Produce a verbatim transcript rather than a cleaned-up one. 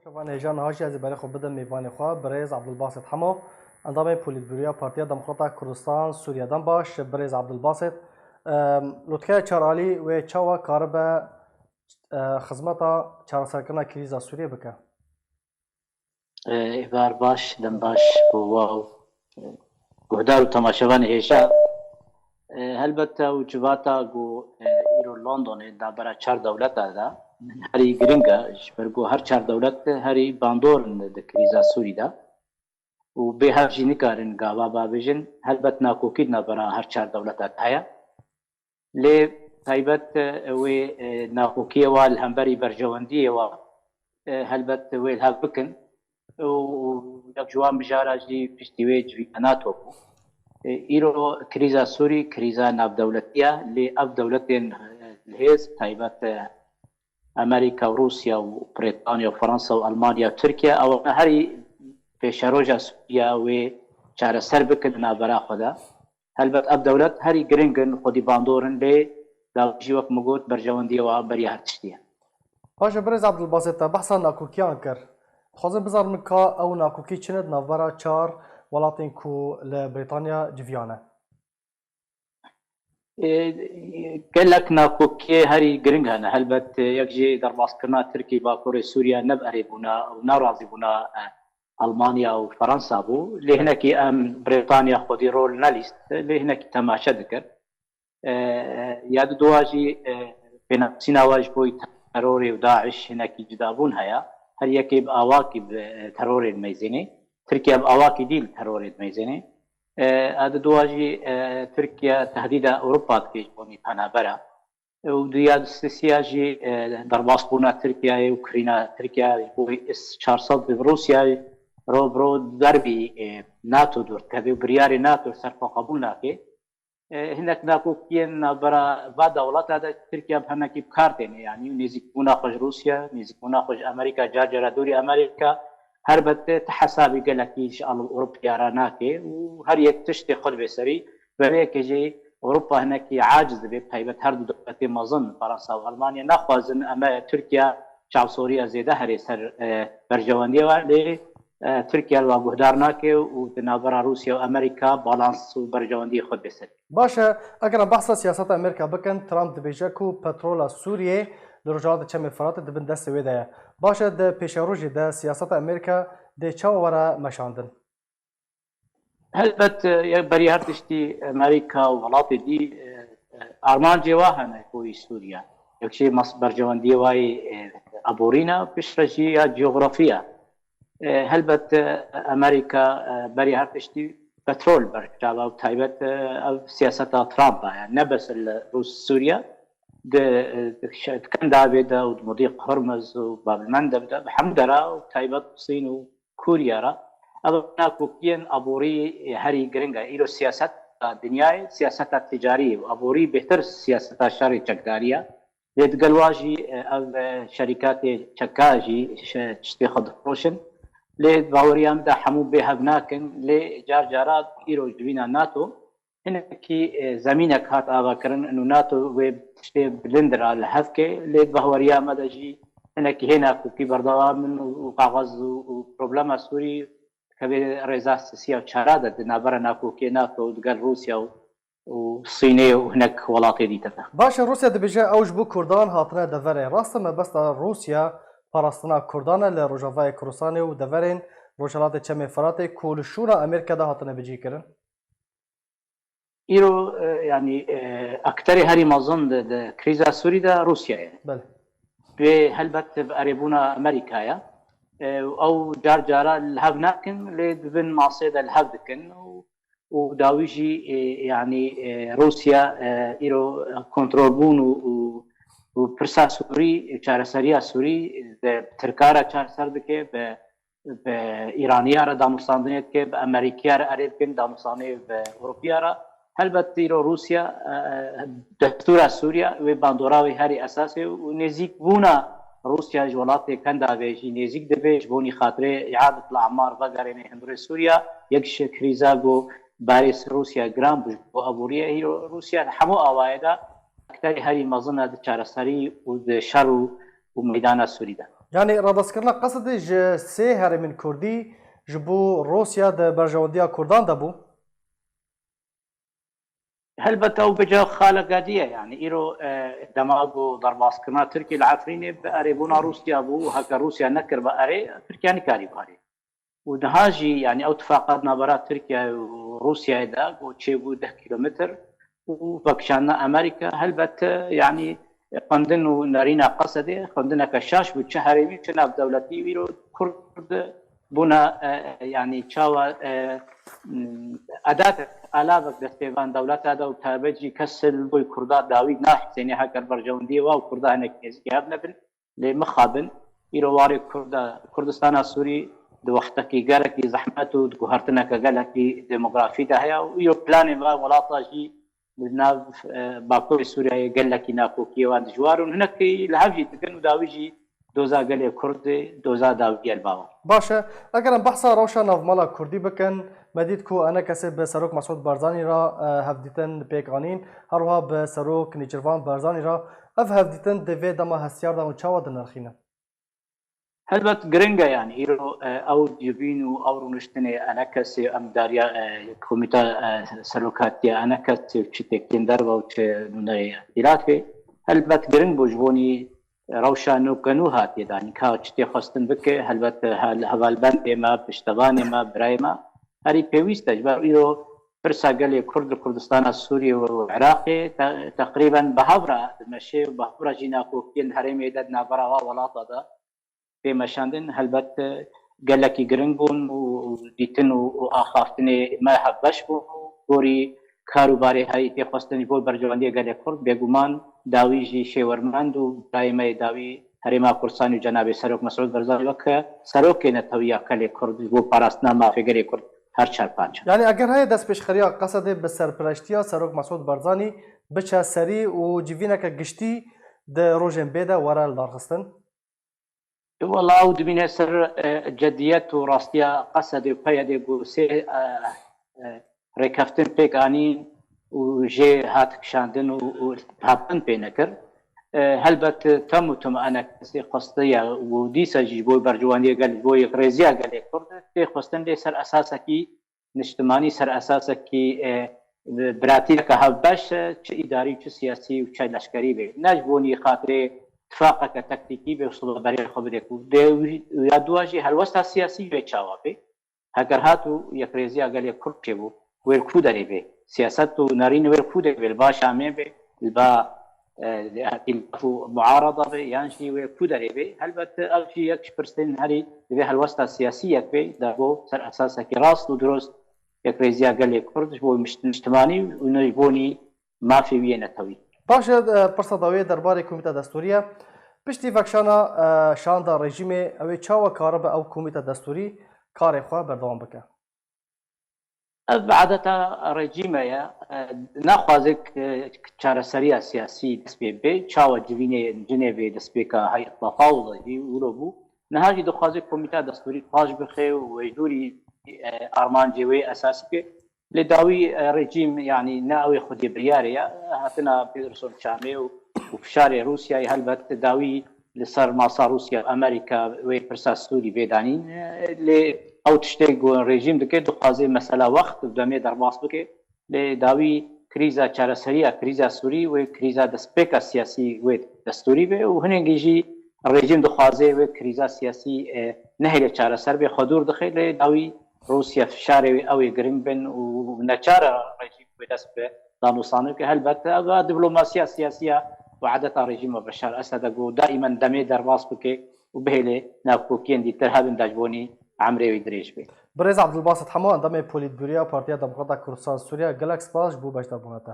Şevan hêja niha jî ez ê berê xwe bidim mêvanê xwe, birêz Abdulbasit Hemo, endamê Polîtbûroya Partiya Demokrata Kurdistan Sûriye. Dem baş, birêz Abdulbasit. Em, lûtkeya çar alî wê çawa karibe, e, xizmeta çareserkirina krîza Sûriyê bike? Êvar baş, dem baş bo we û, e, guhdar û temaşevanê hêja. E, helbet ew civata ku, e, îro Londonê navbera çar dewleta de herî giring e, ji ber ku her çar dewlet herî bandor in di krîza Sûrî de û bê hev jî nikarin gava bavêjin. Helbet nakokî di navbera her çar dewleta de heye. Lê taybet, e, wê, e, nakokiyê wa li hemberî berjewendiyê wa, e, helbet wê li hev bikin. Û yek ji wan mijara jî piştî wê civîna NATO bû. E, îro krîza Sûrî, krîza navdewletî ye, lê ev dewletên, e, li hêz, taybet, e, Amerîka û Rûsya û Brîtanya û Fransa û Almanya û Tirkiye, ewana herî pêşeroja Sûriya wê çareser bikin di navbera xwe de. Helbet ev dewlet herî giring in, xwedî bandor in, lê dawî jî wek min got berjewendiyê wa beriya her tiştî ye. Baş e, birêz Abdulbasit, te behsa nakokiyan kir. Dixwazim bizanim ka ew nakokî çi ne di navbera çar welatên ku li Brîtanya civiyane? Ê, gelek nakokiyê herî giring hene. Helbet, e, yek jî derbaskirina Tirkî Bakurê Sûriye ne bi erêbûna û nerazîbûna, e, Almanya û Fransa bû. Lê hinekî em Brîtanya xwedî rol nelîst, lê hinekî temaşe dikir. E, ya di dua jî, e, pênasîna we ji bo terorê û DAIŞ hinekî cudabûn heye. Her yekê bi awakî bi, e, terorê dimeyzênê. Tirkiye bi awakî dî li terorê dimeyzênê. E, a di dua jî, e, Tirkiye tehdîda Ewropa dike ji bo nî penabera. Û di ya di sisiya jî, e, derbasbûna Tirkiyeyê û kirîna Tirkiye ji bo S çar sed bi Rûsyayê ro bi ro derbî, e, NATO dûr dikeve û biryarê NATO serxwe qebûl nake. E, hinek nakokiyên navbera va dewleta de Tirkiye bi hinekî bi kar têne, yanî nêzîkbûna xwe ji Rûsya, nêzîkbûna xwe ji Amerîka, car cara dûrî Amerîka, helbet ti hesabî gelekî ji al Ewropiya re nake û her yek tiştê xwe dibe serî. Bi vê yekê jî Ewropa hinekî aciz dibe, taybet her du dewletê mezin, Fransa û Almanya, naxwazin em Tirkiye çavsoriya zêde herê ser, e, berjewendiyê we, lê, e, Tirkiye li wa guhdar nake û di navbera Rûsya û Amerîka balans û berjewendiyê xwe dibe serî. Baş e, eger em behsa siyaseta Amerîka bikin, Trump dibêje ku petrola Sûriyê li rojhilatê Çemê Firatê di bin destê wê de ye. Baş e, di pêşerojê de siyaseta Amerîka dê çawa were meşandin? Helbet, e, yek berî her tiştî Amerîka û welatê dî, e, e, armancê wa hene ku yî Sûriye. Yek jî mas-, berjewendiyê wa yê, e, aborî ne, piştre jî ya cografî ye. E, helbet, e, Amerîka, e, berî her tiştî petrol ber çav e û taybet, e, ev siyaseta Trump e. Yani ne bes li Rûs Sûriye, di, e, di şe-, di Kendavê de û di Mudiq Hurmuz û Babilmendeb de, bi hemû dera û taybet Sîn û Kûriya re. Ev nakokiyên aborî, e, herî giring e. Îro siyaseta dinyayê, siyaseta ticarî û aborî bêhtir siyaseta şerê çekdarî ye. Lê digel wa jî, e, ev, e, şerîkatê çeka jî şe-, tiştê xwe difiroşin. Lê baweriya min de hemû bê hev nakin. Lê car cara îro ji vîna NATO hinekî, e, zemînek hat avakirin û NATO wê tiştê bilind ra li hev ke. Lê baweriya me de jî hinekî hê nakokî berdewam in û, û kaxez û, û problema Sûrî dikeve rêza sisiya û çara de di navbera nakokiyê NATO û digel Rûsya û û Sînê û hinek welatê dî teve. Baş e, Rûsya dibêje ew ji bo Kurdan hatine deverê. Rast e, mebesta Rûsya parastina Kurdan e li Rojavayê Kurdistanê û deverên Rojhilatê Çemê Firatê ku li şûna Amerîka de hatine bicihkirin? Îro, e, yanî, e, akterê herî mezin di, di krîza Sûrî de Rûsya ye. Belê. Wê helbet bi erêbûna Amerîka ye. E, û ew car cara li hev nakin, lê di bin masê de li hev dikin û û dawî jî, e, yanî, e, Rûsya, e, îro kontrolbûn û, û, û pirsa Sûrî, çareseriya Sûrî, e, bi Tirka re çareser dike, bi, bi Îraniya re danuxsandinê dike, bi Amerîkiya re erê dikin, danuxsandinê bi Ewropiya re. Helbet îro Rûsya, e, destûra Sûriya wê bandora wê herî esas e û nêzîkbûna Rûsya ji welatê Kendavê jî nêzîk dibe, ji bo nî xatirê îadet li emar vegerêne hundirê Sûriya, yek ji krîza ku barê ser Rûsya giran bû ji bo aboriyê. Îro Rûsya di hemû awayê de akterê herî mezin e di çareserî û di şer û, û meydana Sûrî de. Yanî radestkirina Qesedê ji sê herêmên Kurdî ji bo Rûsya di berjewendiya Kurdan de bû? Helbet ew bi cih xalek gadî ye, yanî îro, e, dema ku derbaskirina Tirkiyê li Efrînê bi erêbûna Rûsya bû, heke Rûsya nekiriba erê, Tirkiye nikarîba erê. Û niha jî, yanî ew tifaqat navbera Tirkiye û Rûsyayê de ku çêbû deh kîlometr û vekişandina Amerîka, helbet, yanî xwendin û nerîna Qesedê xwendineke şaş bû, çi herêmî, çi navdewletî, îro Kurd bûne, e, yanî çawa, e, m, edatek, alavek destpêvan dewleta de û taybet jî kes li bo Kurda dawî nahesêne heger berjewendiyê wa û Kurda hinek nêzîkî hev nebin. Lê mixabin, îro warê Kurda, Kurdistana Sûrî di wextekî gelekî zehmet û di guhertineke gelekî demografî de heye û îro planên van welata jî li nav, e, Bakurê Sûriyeyê gelekî nakokiyê wan dijwar û hinekî li hev jî dikin û dawî jî doza gelê Kurd, doza dawî ye li ba wan. Baş e, eger em behsa rewşa navmala Kurdî bikin, me dît ku enekesê bi Serok Mesûd Barzanî re, e, hevdîtin pêk anîn, her wiha bi Serok Nêçîrvan Barzanî re. Ev hevdîtin di vê dema hestiyar de hûn çawa dinirxînin? Helbet giring e, yanî îro, e, ew civîn û ew rûniştinê enekesê, em dariya, e, komîta, e, serokatiya enekesê û çi têkên derve û çi nûnerê îhtilafê, helbet giring bû ji bonî rewşa nû ke nû hatiye danîn, ka çi tê xwestin bike, helbet he-, hevalbendê me, piştevanê me, birayê me, herî pêwîst e. Ji ber îro pirsa gelê Kurd li Kurdistana Sûriyê û Iraqê te-, teqrîben bi hev re dimeşe û bi hev re jî nakokiyên herêmê de di navbera wa welata de tê meşandin. Helbet, e, gelekî giring bûn û dîtin û, û axaftinê me hevbeş bû. Gorî kar û barê herî tê xwestin ji bo berjewendiyê gelê Kurd, bêguman dawî jî şêwermend û birayê me yê dawî Herêma Kurdistanê û Cenabê Serok Mesûd Barzanî weke serokê netewî ya gelê Kurd ji bo parastina mafê gelê Kurd her çar panc. Yanî eger heye destpêşxeriya Qesedê bi serpireştiya Serok Mesûd Barzanî biçe serî û civîneke giştî di rojên bê de were lidarxistin? Wela ew dimîne ser, e, cediyet û rastiya Qesedê û P Y D'ê ku sê, e, e, rêkeftin pêk anîn û jê hat kişandin û, û hevpin pê nekir. E, helbet tem û tim enekesê xwestiye û dîsa jî ji bo berjewendiyê gel, ji bo yekrêziya gelê Kurd tê xwestin lê ser esasekî niştimanî, ser esasekî, e, biratîyeke hevbeş, e, çi îdarî û çi siyasî û çi leşkerî be. Ne ji bo nî xatirê tifaqeke tektîkî be û silaberê xwe bide ku dê wî, ya dua jî helwesta siyasî wê çawa be. Heger hat û yekrêziya gelê Kurd çêbû, wê li ku derê be? Siyaset û nerîn wê li ku derê be? Li ba Şamê be, li ba, e, îtîlaf û muarada be, yan jî wê ku derê be? Helbet ev jî yek ji pirsên herî divê helwesta siyasî yek be, da bo ser esasekî rast û dirust yekrêziya gelê Kurd ji bo mişt-, niştimanî û ne ji bo nî mafê wî yê netewî. Baş e, e, pirsa dawiyê derbarê komîta destûrî ye. Piştî vekişana, e, şanda rejîmê, ew ê çawa karibe ew komîta destûrî karê xwe berdewam bike? Ev adeta rejîme ye. E, naxwaze k-, çareseriya siyasî dest pê bê. Çawa civînê Cinêvê destpêka Heyet Tefawuda jî wilo bû. Niha jî dixwaze komîta destûrî paş bixe û wê jûrî, e, armancê wê esasî bê. Lê dawî, e, rejîm, yanî ne ew ê xwedî biryarê ye. Hatina Pederson Çamê û, û fişarê Rûsyayê helbet dawî li ser masa Rûsya û Amerîka wê pirsa Sûrî vê danîn. E, lê ew tiştê ku rejîm dike, dixwaze mesela wext û demê derbas bike. Lê dawî krîza çareseriya krîza Sûrî wê krîza destpêka siyasî wê destûrî be û hinekî jî rejîm dixwaze wê krîza siyasî, e, nehêle çareser bê, xwe dûr dixe. Lê dawî Rûsya fişarê wê ew ê giring bin û neçar e rejîm wê dest bi danûsandin bike. Helbet ev diplomasiya siyasî ya û edeta rejîma Beşar Esed e ku daîmen demê derbas bike û bihêle nakokiyên dîtir hebin da ji bo nî emrê wî dirêj bê. Birêz Abdulbasit Hemo, endamê Polîtbûroya Partiya Demokrata Kurdistan Sûriye, gelek spas ji bo beşdarbûna te.